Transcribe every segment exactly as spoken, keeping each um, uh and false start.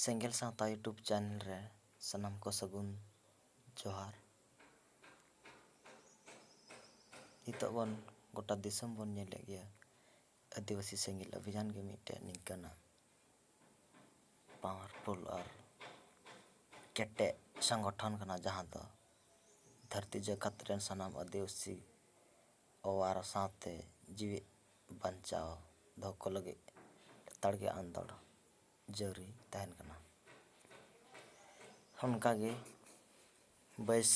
ᱥᱮᱸᱜᱮᱞ ᱥᱟᱶᱛᱟ YouTube channel ᱨᱮ ᱥᱟᱱᱟᱢ ᱠᱚ ᱥᱟᱹᱜᱩᱱ ᱡᱚᱦᱟᱨ᱾ ᱱᱤᱛᱚᱜ ᱵᱚᱱ ᱜᱚᱴᱟ ᱫᱤᱥᱚᱢ ᱵᱚᱱ ᱧᱮᱞᱮᱫ ᱜᱮᱭᱟ, ᱟᱹᱫᱤᱵᱟᱹᱥᱤ ᱥᱮᱸᱜᱮᱞ ᱚᱵᱷᱤᱡᱟᱱ ᱜᱮ ᱢᱤᱫᱴᱮᱱ ᱱᱤᱝᱠᱟᱹᱱᱟᱜ ᱯᱟᱣᱟᱨᱯᱷᱩᱞ ᱟᱨ ᱠᱮᱴᱮᱡ ᱥᱚᱝᱜᱚᱴᱷᱚᱱ ᱠᱟᱱᱟ, ᱡᱟᱦᱟᱸ ᱫᱚ ᱫᱷᱟᱹᱨᱛᱤ ᱡᱟᱠᱟᱛ ᱨᱮᱱ ᱥᱟᱱᱟᱢ ᱟᱹᱫᱤᱵᱟᱹᱥᱤ ᱚᱣᱟᱨ ᱥᱟᱶᱛᱮ ᱡᱤᱣᱤ ᱵᱟᱧᱪᱟᱣ ᱫᱚᱦᱚ ᱠᱚ ᱞᱟᱹᱜᱤᱫ ᱞᱮᱛᱟᱲ ᱜᱮ ᱟᱸᱫᱳᱲ ᱡᱟᱹᱨᱤ ᱛᱟᱦᱮᱱ ᱠᱟᱱᱟ᱾ ᱚᱱᱠᱟᱜᱮ ᱵᱟᱭᱤᱥ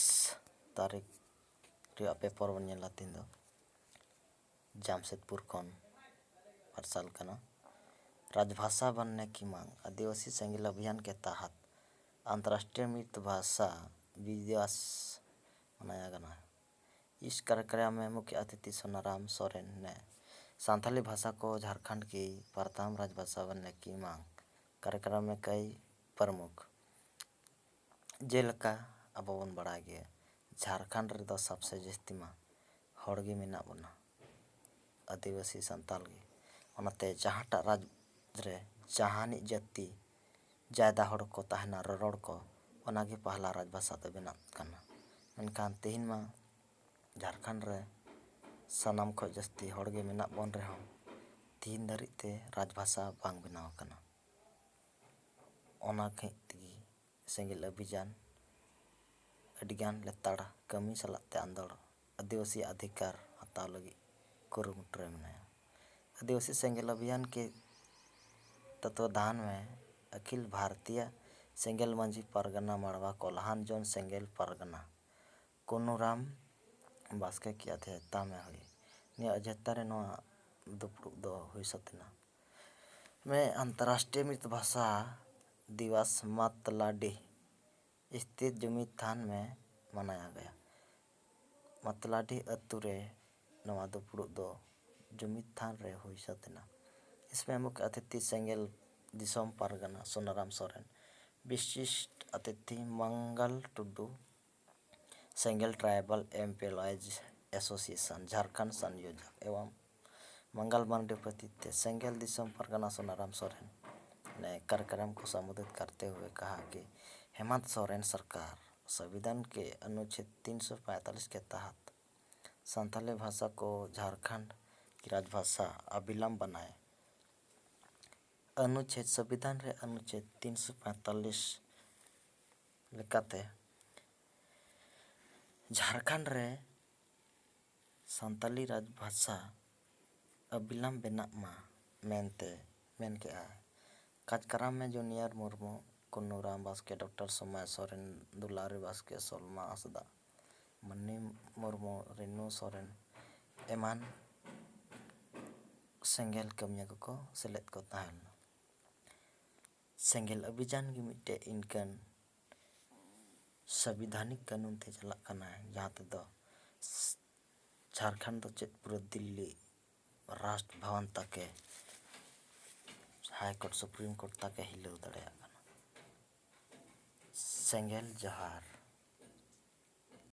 ᱛᱟᱹᱨᱤᱠᱷ ᱨᱮᱭᱟᱜ ᱯᱮᱯᱟᱨ ᱵᱚᱱ ᱧᱮᱞᱟ᱾ ᱛᱮᱦᱮᱧ ᱫᱚ ᱡᱟᱢᱥᱮᱫᱽᱯᱩᱨ ᱠᱷᱚᱱ ᱯᱟᱨᱥᱟᱞ ᱠᱟᱱᱟ᱾ राजभाषा बनने की मांग, आदिवासी सेंगेल अभियान के तहत अंतर्राष्ट्रीय मृत भाषा दिवस मनाया गया है। इस कार्यक्रम में मुख्य अतिथि सोनाराम सोरेन ने संथाली भाषा को झारखंड की प्रथम राजभाषा बनने की मांग कार्यक्रम में कई प्रमुख, ᱡᱮᱞᱮᱠᱟ ᱟᱵᱚ ᱵᱚᱱ ᱵᱟᱲᱟᱭ ᱜᱮᱭᱟ, ᱡᱷᱟᱲᱠᱷᱚᱸᱰ ᱨᱮᱫᱚ ᱥᱟᱵᱥᱮ ᱡᱟᱹᱥᱛᱤ ᱢᱟ ᱦᱚᱲ ᱜᱮ ᱢᱮᱱᱟᱜ ᱵᱚᱱᱟ, ᱟᱹᱫᱤᱵᱟᱹᱥᱤ ᱥᱟᱱᱛᱟᱲ ᱜᱮ᱾ ᱚᱱᱟᱛᱮ ᱡᱟᱦᱟᱸᱴᱟᱜ ᱨᱟᱡᱽ ᱨᱮ ᱡᱟᱦᱟᱱᱤᱡ ᱡᱟᱹᱛᱤ ᱡᱟᱭᱫᱟ ᱦᱚᱲ ᱠᱚ ᱛᱟᱦᱮᱱᱟ, ᱨᱚᱨᱚᱲ ᱠᱚ, ᱚᱱᱟᱜᱮ ᱯᱟᱦᱞᱟ ᱨᱟᱡᱽ ᱵᱷᱟᱥᱟ ᱫᱚ ᱵᱮᱱᱟᱜ ᱠᱟᱱᱟ᱾ ᱢᱮᱱᱠᱷᱟᱱ ᱛᱮᱦᱮᱧ ᱢᱟ ᱡᱷᱟᱲᱠᱷᱚᱸᱰ ᱨᱮ ᱥᱟᱱᱟᱢ ᱠᱷᱚᱱ ᱡᱟᱹᱥᱛᱤ ᱦᱚᱲ ᱜᱮ ᱢᱮᱱᱟᱜ ᱵᱚᱱ ᱨᱮᱦᱚᱸ, ᱛᱮᱦᱮᱧ ᱫᱷᱟᱹᱨᱤᱡ ᱛᱮ ᱨᱟᱡᱽ ᱵᱷᱟᱥᱟ ᱵᱟᱝ ᱵᱮᱱᱟᱣ ᱟᱠᱟᱱᱟ᱾ ᱚᱱᱟ ᱠᱷᱟᱹᱛᱤᱨ ᱛᱮᱜᱮ ᱥᱮᱸᱜᱮᱞ ᱚᱵᱷᱤᱡᱟᱱ ᱟᱹᱰᱤᱜᱟᱱ ᱞᱮᱛᱟᱲ ᱠᱟᱹᱢᱤ ᱥᱟᱞᱟᱜ ᱛᱮ ᱟᱸᱫᱳᱲ ᱟᱹᱫᱤᱵᱟᱹᱥᱤ ᱚᱫᱷᱤᱠᱟᱨ ᱦᱟᱛᱟᱣ ᱞᱟᱹᱜᱤᱫ ᱠᱩᱨᱩᱢᱩᱴᱩ ᱨᱮ ᱢᱮᱱᱟᱭᱟ᱾ आदिवासी सेंगेल अभियान के तत्वाधान में अखिल भारतीय सेंगेल मंझी परगना मड़वा कोल्हान जोन सेंगेल परगना ᱠᱩᱱᱩᱨᱟᱢ ᱵᱟᱥᱠᱮ ᱠᱤ ᱟᱫᱷᱮᱛᱟ ᱢᱮ ᱦᱩᱭ᱾ ᱱᱤᱭᱟᱹ ᱟᱫᱷᱮᱛᱟ ᱨᱮ ᱱᱚᱣᱟ ᱫᱩᱯᱲᱩᱵ ᱫᱚ ᱦᱩᱭ ᱥᱟᱹᱛ ᱮᱱᱟ᱾ ᱢᱮ ᱟᱱᱛᱚᱨᱨᱟᱥᱴᱨᱤᱭᱚ ᱢᱨᱤᱛ ᱵᱷᱟᱥᱟ ᱫᱤᱣᱟᱥ ᱢᱟᱛᱞᱟᱰᱤ ᱥᱛᱷᱤᱛ ᱡᱩᱢᱤᱫ ᱛᱷᱟᱱ ᱢᱮ ᱢᱟᱱᱟᱭᱟ ᱜᱟᱭᱟ᱾ ᱢᱟᱛᱞᱟᱰᱤ ᱟᱹᱛᱩ ᱨᱮ ᱱᱚᱣᱟ ᱫᱩᱯᱲᱩᱵ ᱫᱚ ᱡᱩᱢᱤᱫ ᱛᱷᱟᱱ ᱨᱮ ᱦᱩᱭ ᱥᱟᱹᱛ ᱮᱱᱟ᱾ इसमें मुख्य अतिथि ᱥᱮᱸᱜᱮᱞ ᱫᱤᱥᱚᱢ ᱯᱟᱨᱜᱟᱱᱟ ᱥᱳᱱᱟᱨᱟᱢ ᱥᱚᱨᱮᱱ, ᱵᱤᱥᱤᱥᱴ ᱚᱛᱤᱛᱷᱤ ᱢᱚᱝᱜᱚᱞ ᱴᱩᱰᱩ, ᱥᱮᱸᱜᱮᱞ ᱴᱨᱟᱭᱵᱟᱞ ᱮᱢᱯᱞᱚᱭᱤᱡᱽ ᱮᱥᱳᱥᱤᱭᱮᱥᱚᱱ ᱡᱷᱟᱲᱠᱷᱚᱸᱰ ᱥᱚᱝᱭᱳᱡᱚᱠ ᱮᱵᱚᱝ ᱢᱚᱝᱜᱚᱞ ᱢᱟᱨᱰᱤ ᱯᱨᱚᱛᱤᱛᱮ ᱥᱮᱸᱜᱮᱞ ᱫᱤᱥᱚᱢ ᱯᱟᱨᱜᱟᱱᱟ ᱥᱳᱱᱟᱨᱟᱢ ᱥᱚᱨᱮᱱ ने कार्यक्रम को संबोधित करते हुए कहा कि हेमंत सोरेन सरकार संविधान के अनुच्छेद तीन सौ पैंतालीस के तहत संथाली भाषा को झारखंड की राजभाषा अविलंब बनाए। अनुच्छेद, संविधान ᱨᱮ अनुच्छेद तीन सौ पैंतालीस ᱞᱮᱠᱟᱛᱮ ᱡᱷᱟᱲᱠᱷᱚᱸᱰ ᱨᱮ ᱥᱟᱱᱛᱟᱞᱤ ᱨᱟᱡᱽ ᱵᱷᱟᱥᱟ ᱟᱹᱵᱤᱞᱟᱢ ᱵᱮᱱᱟᱜ ᱢᱟ ᱢᱮᱱᱛᱮ ᱢᱮᱱ ᱠᱮᱜᱼᱟ᱾ ᱠᱟᱡᱽᱠᱟᱨᱟᱢ ᱨᱮ ᱡᱩᱱᱤᱭᱟᱨ ᱢᱩᱨᱢᱩ, ᱠᱩᱱᱩᱨᱟᱢ ᱵᱟᱥᱠᱮ, ᱰᱚᱠᱴᱚᱨ ᱥᱚᱢᱟᱭ ᱥᱚᱨᱮᱱ, ᱫᱩᱞᱟᱨᱤ ᱵᱟᱥᱠᱮ, ᱥᱚᱞᱢᱟ ᱦᱟᱸᱥᱫᱟ, ᱢᱟᱹᱱᱤ ᱢᱩᱨᱢᱩ, ᱨᱤᱱᱩ ᱥᱚᱨᱮᱱ ᱮᱢᱟᱱ ᱥᱮᱸᱜᱮᱞ ᱠᱟᱹᱢᱤᱭᱟᱹ ᱠᱚᱠᱚ ᱥᱮᱞᱮᱫ ᱠᱚ ᱛᱟᱦᱮᱸ ᱞᱮᱱᱟ᱾ ᱥᱮᱸᱜᱮᱞ ᱚᱵᱷᱤᱡᱟᱱ ᱜᱮ ᱢᱤᱫᱴᱮᱡ ᱤᱱᱠᱟᱹᱱ ᱥᱚᱝᱵᱤᱫᱷᱟᱱᱤᱠ ᱠᱟᱹᱱᱩᱱ ᱛᱮ ᱪᱟᱞᱟᱜ ᱠᱟᱱᱟ, ᱡᱟᱦᱟᱸ ᱛᱮᱫᱚ ᱡᱷᱟᱲᱠᱷᱚᱸᱰ ᱫᱚ ᱪᱮᱫ ᱯᱩᱨᱟᱹ ᱫᱤᱞᱞᱤ ᱨᱟᱥᱴᱨ ᱵᱷᱚᱵᱚᱱ ᱛᱟᱠᱮ, ᱦᱟᱭ ᱠᱳᱨᱴ, ᱥᱩᱯᱨᱤᱢ ᱠᱳᱨᱴ ᱛᱟᱠᱮ ᱦᱤᱞᱟᱹᱣ ᱫᱟᱲᱮᱭᱟᱜ ᱠᱟᱱᱟ᱾ ᱥᱮᱸᱜᱮᱞ ᱡᱚᱦᱟᱨ᱾